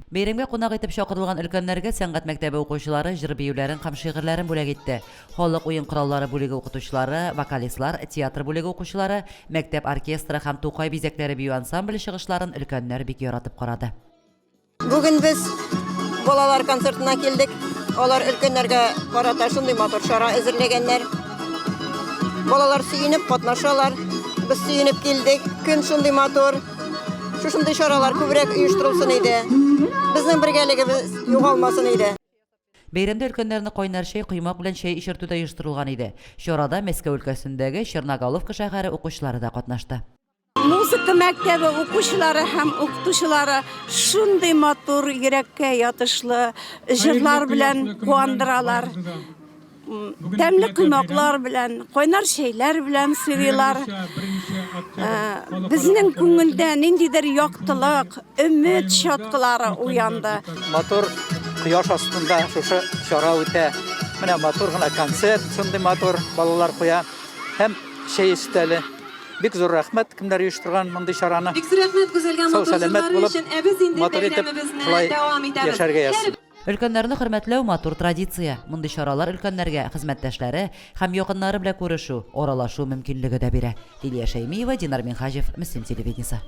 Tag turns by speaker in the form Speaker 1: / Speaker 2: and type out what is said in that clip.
Speaker 1: Бәйрәмгә кунак итеп чакырылган өлкәннәргә сәнгать мәктәбе укучылары җыр-биюләрен һәм шигырьләрен бүләк итте. Халык уен кораллары бүлеге укытучылары, вокалистлар, театр бүлеге укучылары, мәктәп оркестры һәм Тукай бизәкләре бию ансамбле чыгышларын өлкәннәр бик яратып карады.
Speaker 2: Бүген без балалар концертына килдек. Алар өлкәннәргә карата шундый матур чара әзерләгәннәр. Балалар сөенеп катнашалар. Без сөенеп килдек. Көн шундый матур. Шушындый чаралар күбрәк оештырылсын иде. Безнең бергәлегебез югалмасын иде.
Speaker 1: Бәйрәмдә өлкәннәрне кайнар чәй, коймак белән чәй эчертү дә оештырылган иде. Чарада Мәскәү өлкәсендәге Черноголовка шәһәре укучылары да катнашты.
Speaker 3: Музыка мәктәбе укучылары һәм укытучылары шундый матур, йөрәккә ятышлы җырлар белән куандыралар. Тәмле коймаклар белән, кайнар чәйләр белән сыйлыйлар. Безнең күңелдә ниндидер яктылык, өмет чаткылары уянды.
Speaker 4: Матур кояш астында шушы чара үтә. Менә матур гына концерт, шундый матур балалар куя. Һәм чәй өстәле. Бик зур рәхмәт, кемнәр оештырган мондый чараны.
Speaker 5: Бик зур рәхмәт Гүзәлгә
Speaker 4: Сау
Speaker 5: матур
Speaker 4: сәламәт
Speaker 5: җырлары
Speaker 4: булып,
Speaker 5: өчен. Ә без инде
Speaker 4: матур итеп
Speaker 5: бәйрәмебезне
Speaker 4: шулай
Speaker 5: дәвам итәбез.
Speaker 4: яшәргә
Speaker 5: Һәр
Speaker 4: язсын.
Speaker 1: Өлкәннәрне хөрмәтләү матур традиция. Мондый чаралар өлкәннәргә хезмәттәшләре һәм якыннары белән күрешү, аралашу мөмкинлеге дә бирә. Лилия Шәймиева, Динар Минһаҗев, Мөслим телевидениесе.